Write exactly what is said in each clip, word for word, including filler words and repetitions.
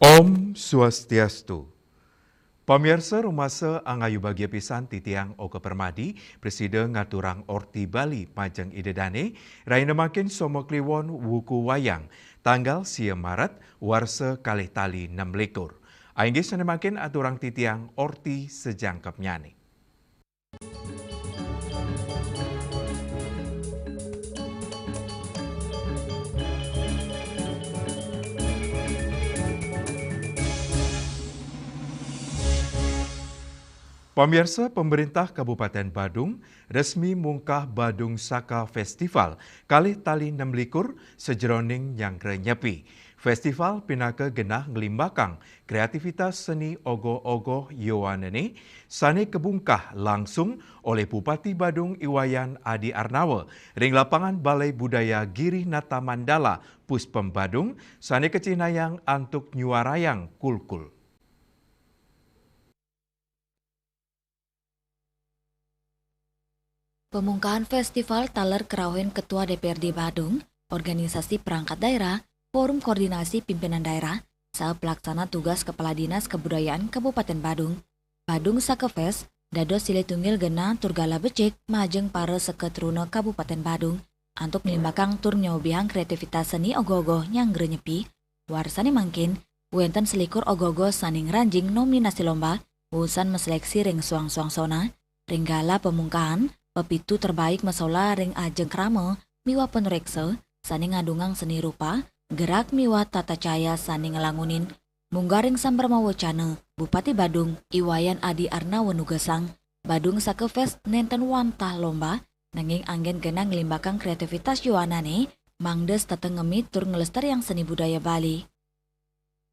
Om Swastiastu. Pamiarsa, rumasa angayu bagia pisan titiang Oka Permadi, prasida ngaturang orti Bali majeng Ida Dane, rahina mangkin Soma Kliwon wuku wayang, tanggal sia Maret, warsa kalih tali nem likur. Inggih sane mangkin aturang titiang orti sajangkepnyane. Pamiarsa, Pemerintah Kabupaten Badung resmi mungkah Badung Saka Festival kalih tali nem likur sajeroning nyanggra nyepi. Festival pinaka genah nglimbakang kreativitas seni ogoh-ogoh yowanene sane kabungkah langsung oleh Bupati Badung I Wayan Adi Arnawa ring lapangan Balai Budaya Giri Nata Mandala, Puspem Badung, sane kacihnayang antuk nyuarayang kulkul. Pamungkahan festival taler karauhin Ketua D P R D Badung, organisasi perangkat daerah, forum koordinasi pimpinan daerah, saha pelaksana tugas Kepala Dinas Kebudayaan Kabupaten Badung. Badung Saka Fest dados silih tunggil genah tur galah becik majeng para seketruna Kabupaten Badung antuk nglimbakang tur nyobihang kreativitas seni ogoh-ogoh nyanggra nyepi. Warsane mangkin, wenten selikur ogoh-ogoh sane ngranjing nominasi lomba, wusan maseleksi ring suang-suang sona. Ring galah pamungkahan, pepitu terbaik masolah ring ajeng krama miwah panureksa sane ngadungang seni rupa, gerak miwah tata cahya sane nglangunin. Munggah ring sambrama wacana, Bupati Badung, I Wayan Adi Arnawa nugesang, Badung Saka Fest nenten wantah lomba, nanging anggen genah nglimbakang kreativitas yowanane, mangda setata ngemi tur nglestariang seni budaya Bali.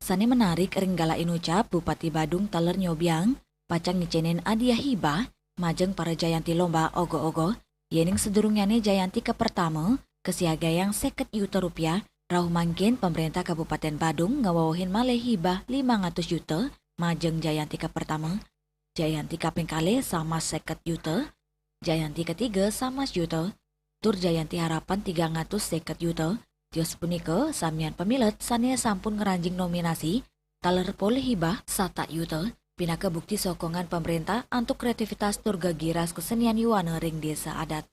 Sane menarik ring galah inucap, Bupati Badung taler nyobiang, pacang ngicenin hadiah hibah majeng para jayanti lomba ogoh-ogoh, yening sadurungnyane jayanti kapertama kasiagayang seket yuta rupiah, rauh mangkin Pemerintah Kabupaten Badung ngawewehin malih hibah limang atus yuta majeng jayanti kapertama, jayanti kaping kalih samas seket yuta, jayanti katiga samas yuta, tur jayanti harapan tigang atus seket yuta. Tios punika, samian pamilet sane sampun ngranjing nominasi, taler polih hibah satak yuta, pinaka bukti sokongan pamrentah antuk kreativitas tur gegiras kesenian yowana ring desa adat.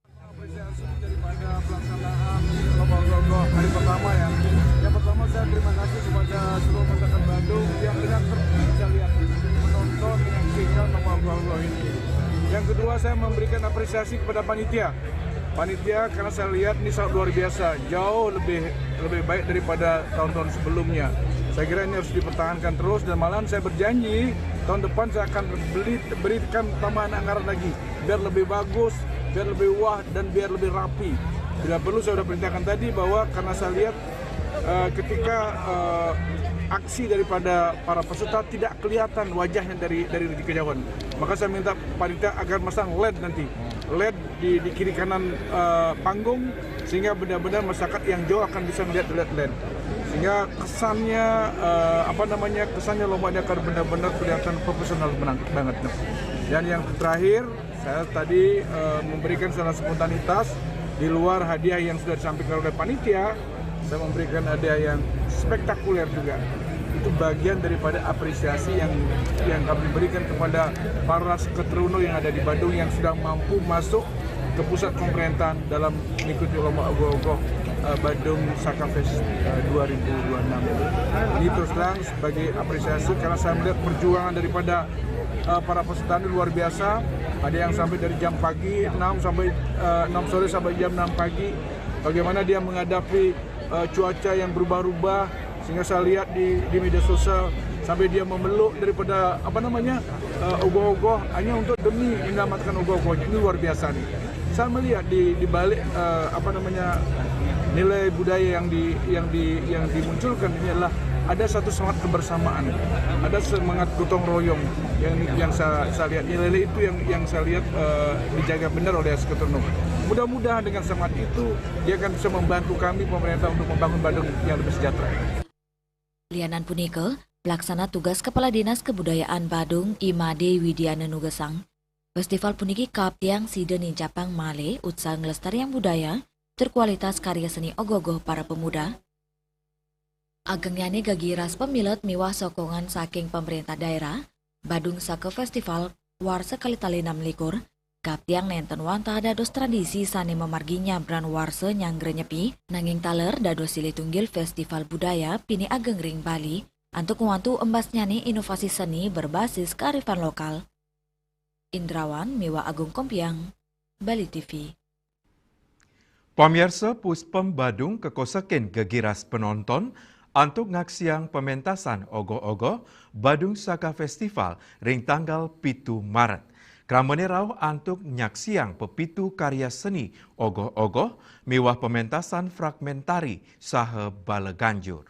Apresiasi daripada pelaksanaan lomba ogoh-ogoh hari pertama, ya. Yang pertama, saya terima kasih kepada seluruh masyarakat Badung yang dengan tertib, saya lihat, menonton, menyaksikan lomba ogoh-ogoh ini. Yang kedua, saya memberikan apresiasi kepada panitia. Panitia, karena saya lihat ini sangat luar biasa, jauh lebih, lebih baik daripada tahun-tahun sebelumnya. Saya kira ini harus dipertahankan terus, dan malahan saya berjanji tahun depan saya akan beli, berikan tambahan anggaran lagi, biar lebih bagus, biar lebih wah, dan biar lebih rapi. Bila perlu, saya sudah perintahkan tadi bahwa karena saya lihat, eh, ketika, eh, aksi daripada para peserta tidak kelihatan wajahnya dari, dari kejauhan, maka saya minta panitia agar masang led nanti, led di, di kiri kanan, eh, panggung, sehingga benar-benar masyarakat yang jauh akan bisa melihat led-led. Sehingga kesannya, eh, apa namanya, kesannya lomba ini akan benar-benar kelihatan profesional menang-, banget. Dan yang terakhir, saya tadi, eh, memberikan secara spontanitas, di luar hadiah yang sudah disampaikan oleh panitia, saya memberikan hadiah yang spektakuler juga. Itu bagian daripada apresiasi yang, yang kami berikan kepada para seketruna yang ada di Badung yang sudah mampu masuk ke pusat pemerintahan dalam mengikuti lomba ogoh-ogoh, eh, Badung Saka Fest, eh, dua ribu dua puluh enam. Ini terus terang sebagai apresiasi karena saya melihat perjuangan daripada, eh, para peserta ini luar biasa. Ada yang sampai dari jam pagi enam sampai, eh, enam sore sampai jam enam pagi. Bagaimana dia menghadapi, eh, cuaca yang berubah-ubah, sehingga saya lihat di, di media sosial sampai dia memeluk daripada, apa namanya, eh, ogoh-ogoh hanya untuk demi menyelamatkan ogoh-ogohnya. Ini luar biasa nih. Saya melihat di, di balik, eh, apa namanya, nilai budaya yang di, yang di, yang dimunculkan ini adalah ada satu semangat kebersamaan, ada semangat gotong royong yang, yang saya, saya lihat, nilai itu yang, yang saya lihat, eh, dijaga benar oleh Seketrunum. Mudah-mudahan dengan semangat itu, dia akan bisa membantu kami pemerintah untuk membangun Badung yang lebih sejahtera. Lianan punika, pelaksana tugas Kepala Dinas Kebudayaan Badung, I Made Widiana nugesang, festival puniki kaaptiang sida nincapang malih utsaha nglestariang budaya tur kualitas karya seni ogoh-ogoh para pemuda. Ageng yani gagiras pamilet miwah sokongan saking pemerintah daerah, Badung Saka Festival warsa kali tali enam likur, kaptiang nenten wantah dados tradisi sane mamargi nyabran warsa nyanggra nyepi, nanging taler dados silih tunggil festival budaya pini ageng ring Bali, antuk ngwantu embasnyane inovasi seni berbasis kearifan lokal. Indrawan miwah Agung Kompiang, Bali T V. Pamiarsa, Puspem Badung kakosekin gegiras penonton antuk ngaksiang pementasan ogoh-ogoh Badung Saka Festival ring tanggal pitu Maret. Kramane rauh antuk nyaksiang pepitu karya seni ogoh-ogoh miwah pementasan fragmentari saha bala ganjur.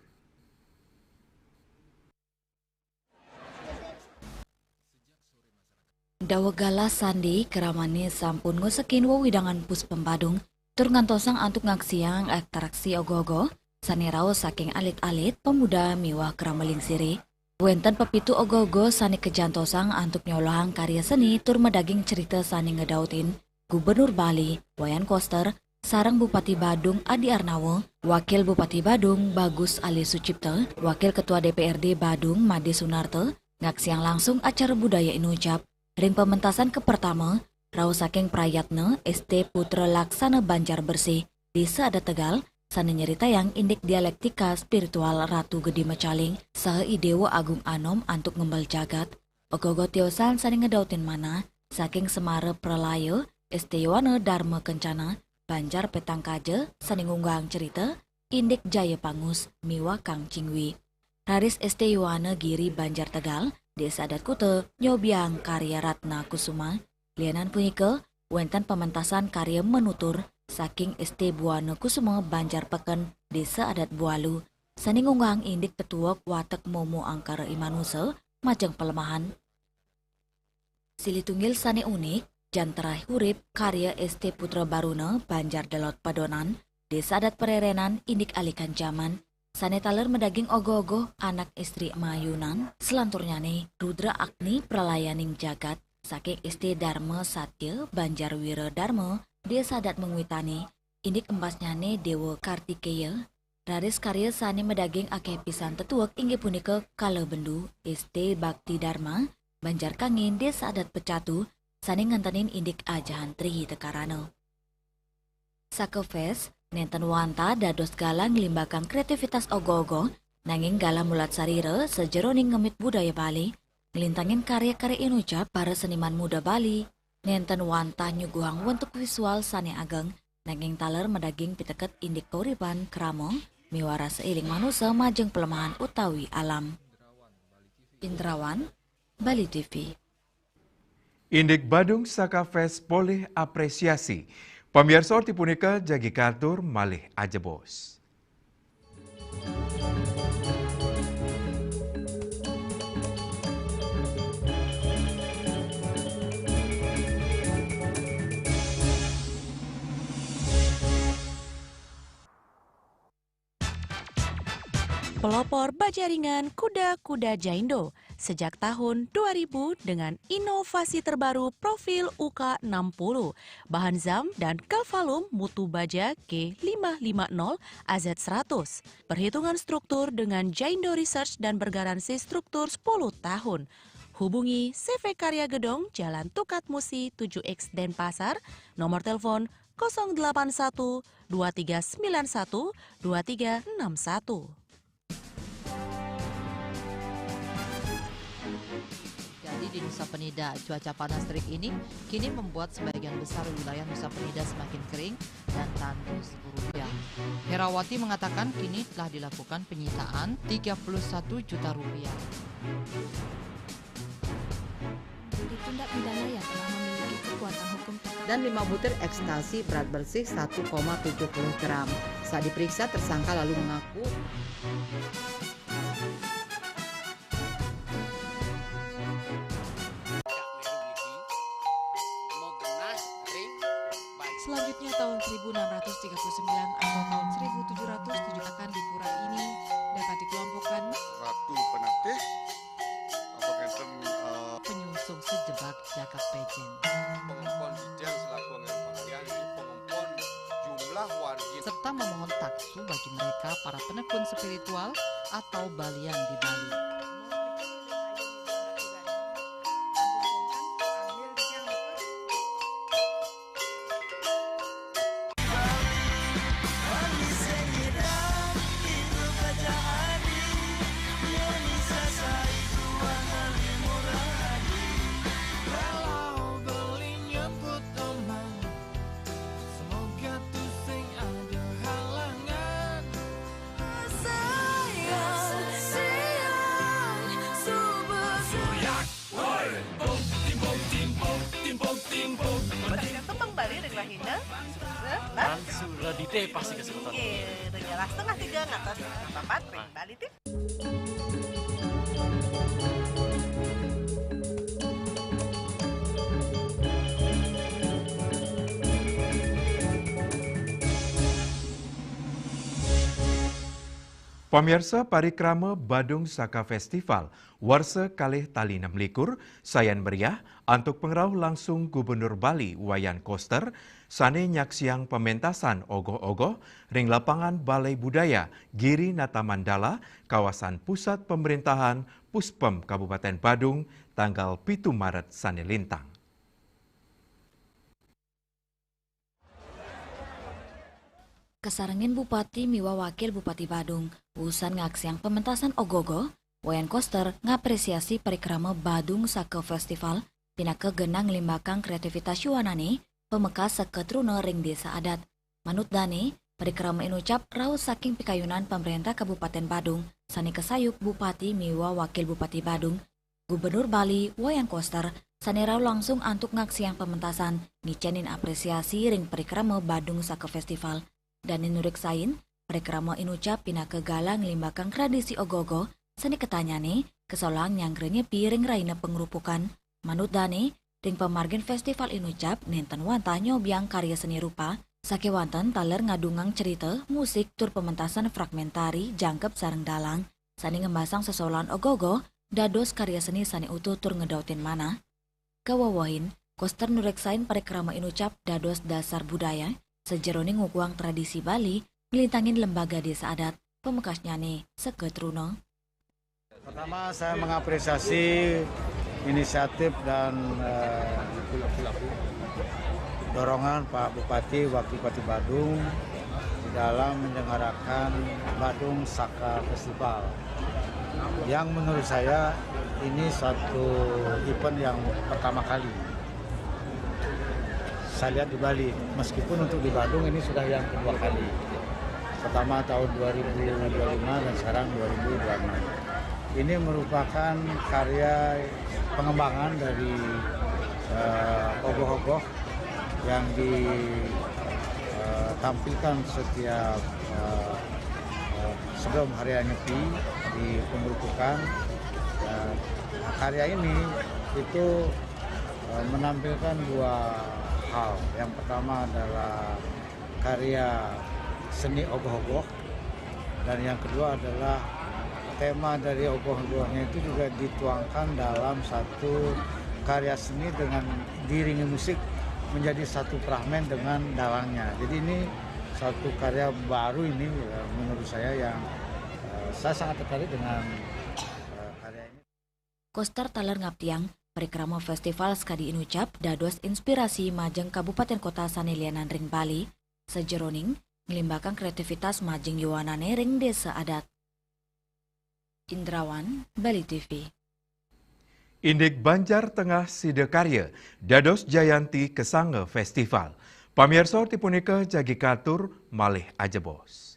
Daweg galah sandi kramane sampun ngosekin wewidangan Puspem Badung tur ngantosang antuk ngaksiang atraksi ogoh-ogoh sane rauh saking alit-alit, pemuda miwah krama lingsire. Wenten pepitu ogoh-ogoh sane kajantosang antuk nyolohang karya seni tur madaging cerita sane ngedautin Gubernur Bali, Wayan Koster, sareng Bupati Badung, Adi Arnawa, Wakil Bupati Badung, Bagus Ali Sucipta, Wakil Ketua D P R D Badung, Made Sunarta, ngaksiang langsung acara budaya inucap ring pementasan kapertama, rauh saking prayatna S T Putra Laksana Banjar Bersih, Desa Adat Tegal, sane nyeritayang indik dialektika spiritual Ratu Gede Macaling saha I Dewa Agung Anom antuk ngembel jagat. Ogoh-ogoh tiosan sane ngedautin manah saking Semara Pralaya, S T Yowana Dharma Kencana, Banjar Petang Kaja, sane ngunggahang cerita indik Jaya Pangus miwah Kang Cingwi. Raris S T Yowana Giri Banjar Tegal, Desa Adat Kuta, nyobiang karya Ratna Kusuma. Lianan punika, wenten pementasan karya Menutur saking S T Buana Kusuma Banjar Peken, Desa Adat Bualu, sane ngunggahang indik tetuek watek Momo Angkara Imanusa majeng pelemahan. Silih tunggil sane unik, Jantera Hurip karya S T Putra Baruna, Banjar Delod Padonan, Desa Adat Pererenan, indik alikan jaman, sane taler madaging ogoh-ogoh anak istri mayunan, selanturnyane Rudra Agni Pralayaning Jagat, saking S T Dharma Satya, Banjar Wira Dharma, Desa Adat Mengwitani, indik embasnyane Dewa Kartikeya, raris karya sane madaging akeh pisan tetuek inggih punika Kala Bendu, S T Bakti Dharma, Banjar Kangin, Desa Adat Pecatu, sane ngentenin indik ajahan Tri Hita Karana. Saka Fest nenten wantah dados galah nglimbakang kreativitas ogoh-ogoh, nanging galah mulat sarira sajeroning ngemit budaya Bali, nglintangin karya-karya inucap para seniman muda Bali. Nenten wantah nyuguhang wentuk visual sane ageng, nanging taler madaging piteket indik kauripan, krama, miwah rasa eling manusa majeng pelemahan utawi alam. Indrawan, Bali T V. Indik Badung Saka Fest polih apresiasi. Pamiarsa, orti punika jagi katur malih ajebos. Pelopor baja ringan kuda-kuda Jaindo sejak tahun dua ribu dengan inovasi terbaru profil U K enam puluh, bahan zam dan Cavalum mutu baja G lima lima nol A Z seratus. Perhitungan struktur dengan Jaindo Research dan bergaransi struktur sepuluh tahun. Hubungi C V Karya Gedong, Jalan Tukad Musi tujuh X, Denpasar, nomor telepon kosong delapan satu dua tiga sembilan satu dua tiga enam satu. Jadi di Nusa Penida, cuaca panas terik ini kini membuat sebagian besar wilayah Nusa Penida semakin kering dan tandus gurun hujan. Herawati mengatakan kini telah dilakukan penyitaan tiga puluh satu juta rupiah. Tindak pidana yang telah memiliki kekuatan hukum tetap. Dan lima butir ekstasi berat bersih satu koma tujuh puluh gram. Saat diperiksa, tersangka lalu mengaku. Selanjutnya, tahun seribu enam ratus tiga puluh sembilan atau tahun seribu tujuh ratus tujuh akan di pura ini dapat dikelompokkan. Ratu Penatih, apa ngenten, eh, penyungsung sejebak jagat pejen. Pengempon Dijang selaku anggota pengalihan, pengempon jumlah wargi. Serta memohon taksu bagi mereka para penekun spiritual atau balian di Bali. Tembang Bali ring rahina, Sura, Lan Sura Dite pasti kesebutan. Nggih, ring setengah tiga ngantos setengah papat ring Bali T V. Pamiarsa, parikrama Badung Saka Festival warsa kalih tali enam likur sayan meriah antuk pangrauh langsung Gubernur Bali Wayan Koster, sane nyaksiang pementasan ogoh-ogoh ring lapangan Balai Budaya Giri Nata Mandala, kawasan Pusat Pemerintahan Puspem Kabupaten Badung, tanggal pitu Maret sane lintang. Kasarengin Bupati miwah Wakil Bupati Badung, usan ngaksiang pementasan ogoh-ogoh, Wayan Koster ngapresiasi parikrama Badung Saka Festival pinaka genah nglimbakang kreativitas yuanane pamekas saka truna ring desa adat. Manut dane, parikrama inucap rauh saking pikayunan Pamrentah Kabupaten Badung sane kasayup Bupati miwah Wakil Bupati Badung, Gubernur Bali Wayan Koster sane rauh langsung antuk ngaksiang pementasan ngicenin apresiasi ring parikrama Badung Saka Festival. Dane nureksain, parikrama inucap pinaka galang nglimbakang tradisi ogoh-ogoh sane katanyane kasolang nyanggra nyepi ring rahina pangrupukan. Manut dane, ring pamargin festival inucap nenten wantah nyobiang karya seni rupa, sakewanten taler ngadungang cerita, musik, tur pementasan fragmentari jangkep sareng dalang sane ngembasang sesolahan ogoh-ogoh dados karya seni sane utuh tur ngedautin manah. Kawewehin, Koster nureksain parikrama inucap dados dasar budaya sajeroning ngukuhang tradisi Bali, nglintangin lembaga desa adat, pamekasnyane saka truna. Pertama, saya mengapresiasi inisiatif dan, eh, dorongan Pak Bupati, Wakil Bupati Badung di dalam menyelenggarakan Badung Saka Festival, yang menurut saya ini satu event yang pertama kali saya lihat di Bali. Meskipun untuk di Badung ini sudah yang kedua kali. Pertama tahun dua ribu dua puluh lima dan sekarang dua ribu dua puluh enam. Ini merupakan karya pengembangan dari, eh, ogoh-ogoh yang ditampilkan setiap, eh, eh, sebelum Hari Raya Nyepi di pengrupukan. Eh, karya ini itu, eh, menampilkan dua hal. Yang pertama adalah karya seni ogoh-ogoh, dan yang kedua adalah tema dari ogoh-ogohnya itu juga dituangkan dalam satu karya seni dengan diiringi musik menjadi satu fragmen dengan dalangnya. Jadi ini satu karya baru ini, eh, menurut saya yang, eh, saya sangat tertarik dengan, eh, karya ini. Koster taler ngaptiang, parikrama festival sakadi inucap dados inspirasi majeng kabupaten kota sane lianan ring Bali, sajeroning nglimbakang kreativitas majeng yuanane ring desa adat. Indrawan, Bali T V. Indik Banjar Tengah Sida Karya dados jayanti kasangga festival. Pamiarsa, tipunika jagi katur malih ajebos.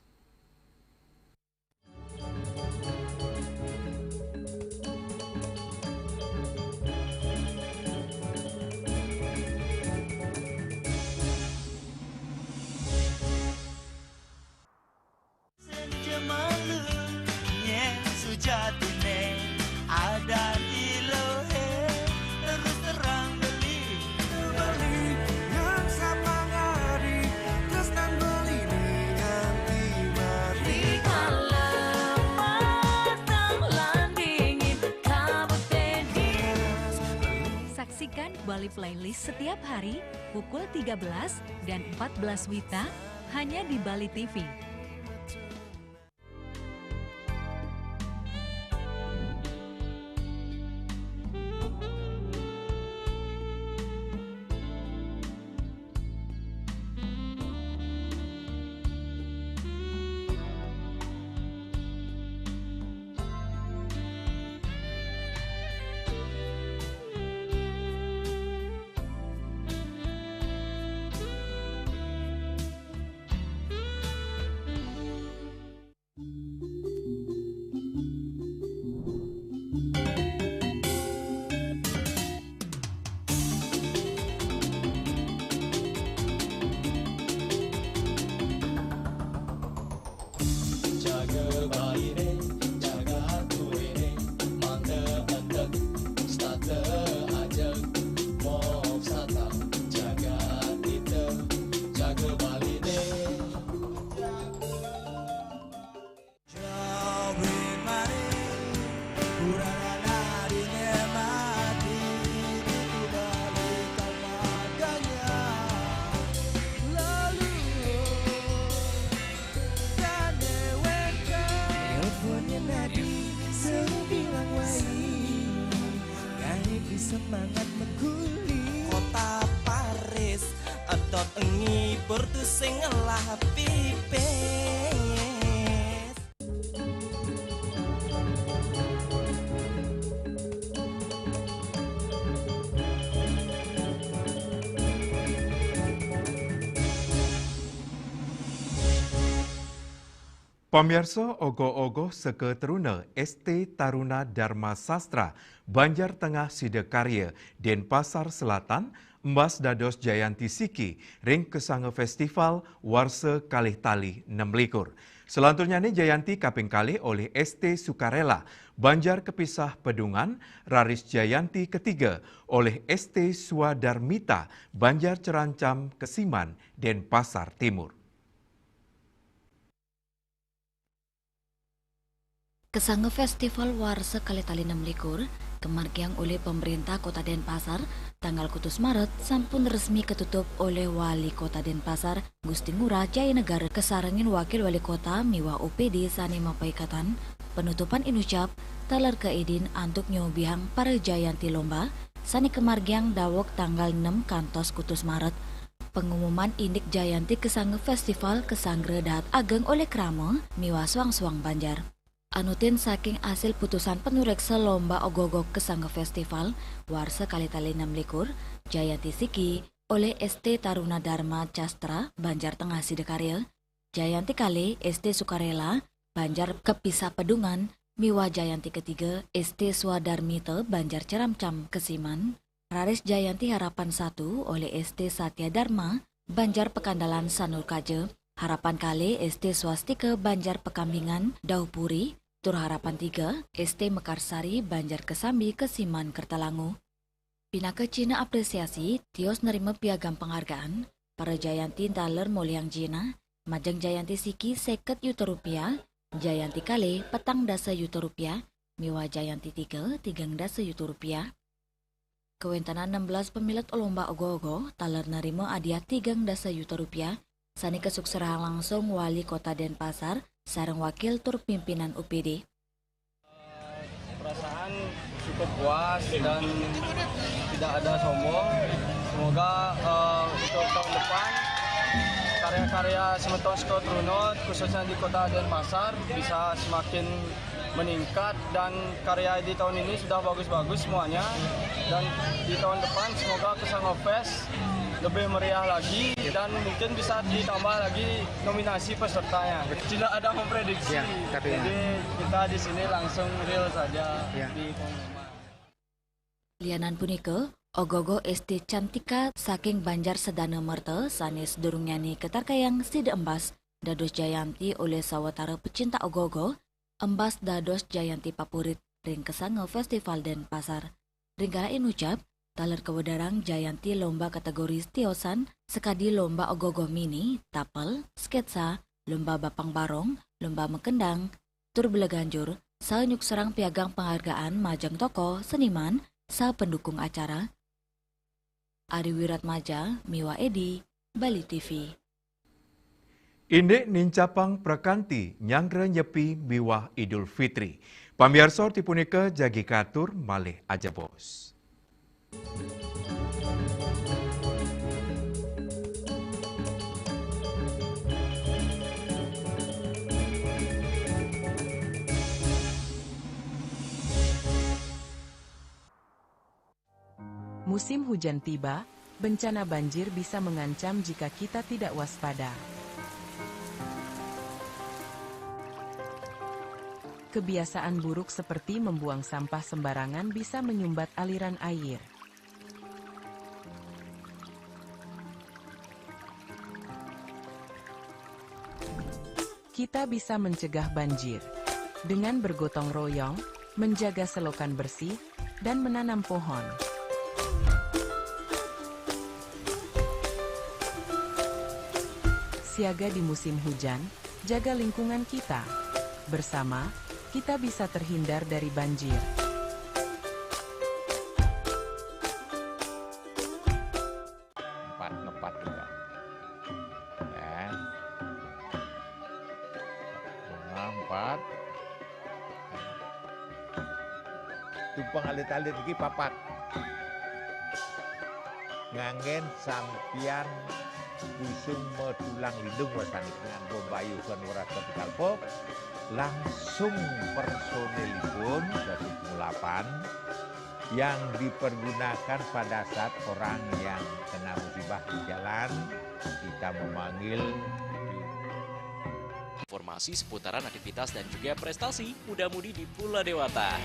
Saksikan Bali Playlist setiap hari pukul tiga belas dan empat belas WITA hanya di Bali T V. Semangat meguli. Kota Paris, edot ngibur tu sing ngelah pipis. Pamiarsa, ogoh-ogoh seka teruna S T Taruna Dharma Sastra, Banjar Tengah Sidakarya, Denpasar Selatan, embas dados jayanti siki ring kesanga festival warsa kalih tali nem likur. Selanturnyane jayanti kaping kalih olih S T Sukarela, Banjar Kepisah Pedungan, raris jayanti ketiga olih S T Swadarmita, Banjar Cerancam Kesiman, Denpasar Timur. Kesanga Festival Warsa Kalih Tali Enam Likur, kamargiang olih Pemerintah Kota Denpasar, tanggal kutus Maret, sampun resmi katutup olih Wali Kota Denpasar, Gusti Ngurah Jaya Negara, kasarengin Wakil Wali Kota miwah O P D sane mapaikatan. Penutupan inucap taler kaedin antuk nyobihang para jayanti lomba, sane kamargiang daweg tanggal enam kantos kutus Maret. Pengumuman indik jayanti kesanga festival kasanggra dahat ageng olih krama miwah suang-suang banjar. Anutin saking asil putusan panureksa lomba ogoh-ogoh kesanga festival warsa kalih tali enam likur, jayanti siki olih S T Taruna Dharma Castra, Banjar Tengah Sidakarya, jayanti kalih S T Sukarela, Banjar Kepisah Pedungan, miwah jayanti ketiga S T Swadarmita, Banjar Ceramcam Kesiman, raris jayanti harapan satu olih S T Satya Dharma, Banjar Pekandalan Sanur Kaja, harapan kalih S T Swastika, Banjar Pekambingan Dauhpuri, tur harapan tiga S T Mekarsari, Banjar Kesambi Kesiman Kertalangu. Pinaka cihna apresiasi, tios nerima piagam penghargaan, para jayanti taler molihang jinah, majeng jayanti siki seket yuta rupiah, jayanti kalih petang dasa yuta rupiah, miwah jayanti tiga tigang dasa yuta rupiah. Kawentenan enam belas pamilet lomba ogoh-ogoh taler nerima hadiah tigang dasa yuta rupiah, sane kasukserahang langsung Wali Kota Denpasar sareng wakil tur pimpinan O P D. Perasaan cukup puas dan tidak ada sombong. Semoga, eh, untuk tahun depan karya-karya semeton seka terunut, khususnya di Kota Denpasar, bisa semakin meningkat dan karya di tahun ini sudah bagus-bagus semuanya. Dan di tahun depan semoga Kesanga Fest lebih meriah lagi dan mungkin bisa ditambah lagi nominasi pesertanya. Tidak ada memprediksi. Ya, tapi ya. Jadi kita di sini langsung real saja. Ya. Di pengumuman. Lianan punika, ogoh-ogoh S T Cantika saking Banjar Sedana Merta sane sadurungnyane katarkayang sida embas dados jayanti olih sawatara pecinta ogoh-ogoh, embas dados jayanti papurit ring Kesanga Festival Denpasar. Ring galah inucap, taler kawedarang jayanti lomba kategori tiosan sakadi lomba ogoh-ogoh mini, tapel, sketsa, lomba bapang barong, lomba makendang, tur bela ganjur, saha nyukserang piagam penghargaan majeng tokoh, seniman, saha pendukung acara. Ari Wiratmaja miwah Edi, Bali T V. Indik nincapang prakanti nyanggra Nyepi miwah Idul Fitri. Pamiarsa, orti punika jagi katur malih ajebos. Musim hujan tiba, bencana banjir bisa mengancam jika kita tidak waspada. Kebiasaan buruk seperti membuang sampah sembarangan bisa menyumbat aliran air. Kita bisa mencegah banjir dengan bergotong royong, menjaga selokan bersih, dan menanam pohon. Siaga di musim hujan, jaga lingkungan kita. Bersama, kita bisa terhindar dari banjir. Empat, ngepat juga. Ya. Bunga empat. Tumpang alit-alit iki papat. Nganggen sampiyan kusung matulang lindung wasané, nganggo mbayuhan weras kapital pop, langsung personilipun, dadi pengulapan yang dipergunakan pada saat orang yang kena musibah di jalan, kita memanggil. Informasi seputaran aktivitas dan juga prestasi muda-mudi di Pulau Dewata.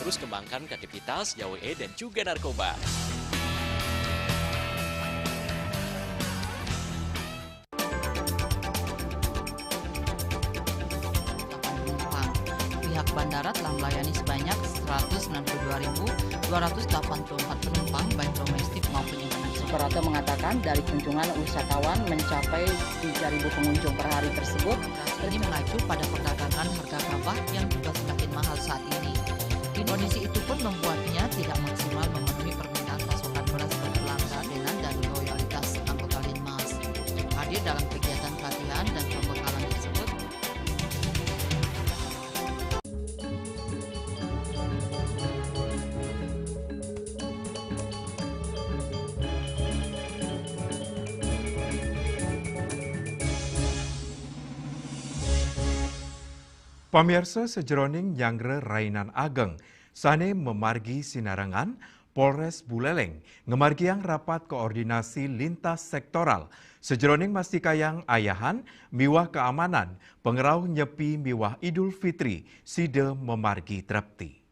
Terus kembangkan kreativitas, jauhi dan juga narkoba. Pihak bandara telah melayani sebanyak seratus sembilan puluh dua ribu dua ratus delapan puluh empat penumpang, baik domestik maupun internasional. Suprapto mengatakan, dari kunjungan wisatawan mencapai tiga ribu pengunjung per hari tersebut, ini mengacu pada perdagangan harga gabah yang juga semakin mahal saat ini. Kondisi itu pun membuatnya tidak maksimal memenuhi permintaan pasokan beras ke pelanggan dan loyalitas anggota Linmas. Hadir dalam kegiatan pelatihan dan pembekalan tersebut, Pamirsa, sajeroning nyanggra rainan ageng sané mamargi sinarengan, Polres Buleleng ngamargiang rapat koordinasi lintas sektoral sajeroning mastikayang ayahan miwah keamanan pangrauh Nyepi miwah Idul Fitri sida mamargi trepti.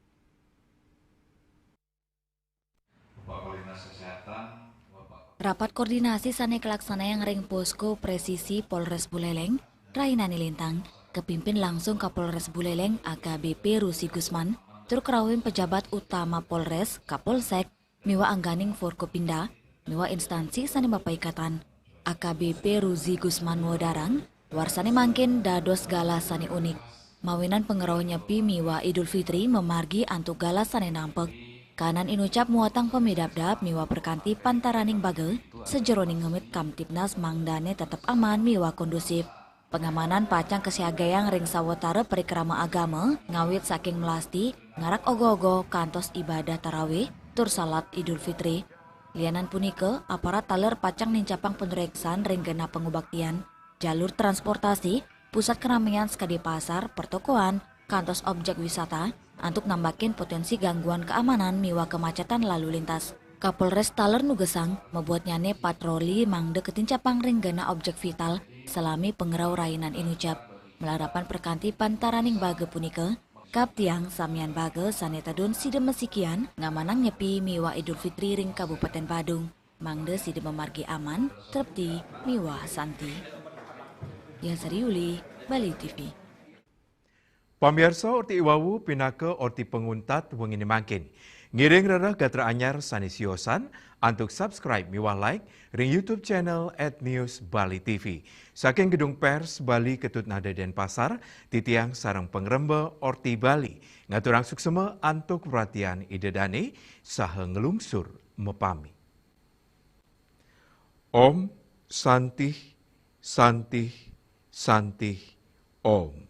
Rapat koordinasi sané kalaksanayang ring Posko Presisi Polres Buleleng, rainané lintang, kapimpin langsung Kapolres Buleleng A K B P Ruzi Gusman, tur krauhin pejabat utama Polres, Kapolsek, miwah angganing Forkopimda, miwah instansi sané mapaikatan. A K B P Ruzi Gusman mawedarang, warsané mangkin dados galah sané unik. Mawinan pangrauh Nyepi miwah Idul Fitri mamargi antuk galah sané nampek. Kahanan inucap muatang pamidabdab miwah prakanti pantaraning baga, sajeroning ngemit Kamtibmas mangdané tetep aman miwah kondusif. Pangamanan pacang kasiagayang ring sawatara parikrama agama, ngawit saking melasti, ngarak ogoh-ogoh, kantos ibadah tarawih, tur salat Idul Fitri. Lianan punika, aparat taler pacang nincapang panuréksan ring genah pangubaktian, jalur transportasi, pusat keramaian sakadi pasar, pertokoan, kantos objek wisata, antuk nambakin potensi gangguan keamanan miwah kemacetan lalu lintas. Kapolres taler nugesang, mabuatnyané patroli mangda katincapang ring genah objek vital, salami pangrauh rainan inucap. Malarapan prakanti pantaraning baga punika, kaaptiang samian baga sané tedun sida masikian ngamanang Nyepi miwah Idul Fitri ring Kabupaten Badung, mangda sida mamargi aman, trepti, miwah santi. Dian Sari Yuli, Bali T V. Pamirsa, orti iwau pinaka orti panguntat wenginé mangkin. Ngiring rereh gatra anyar sané siosan antuk subscribe miwah like ring YouTube channel at News Bali T V. Saking Gedung Pers Bali Ketut Nada Denpasar, titiang sareng pangremba Orti Bali ngaturang suksma antuk perhatian Ida Dané saha nglungsur mapamit. Om Santih, Santih, Santih, Om.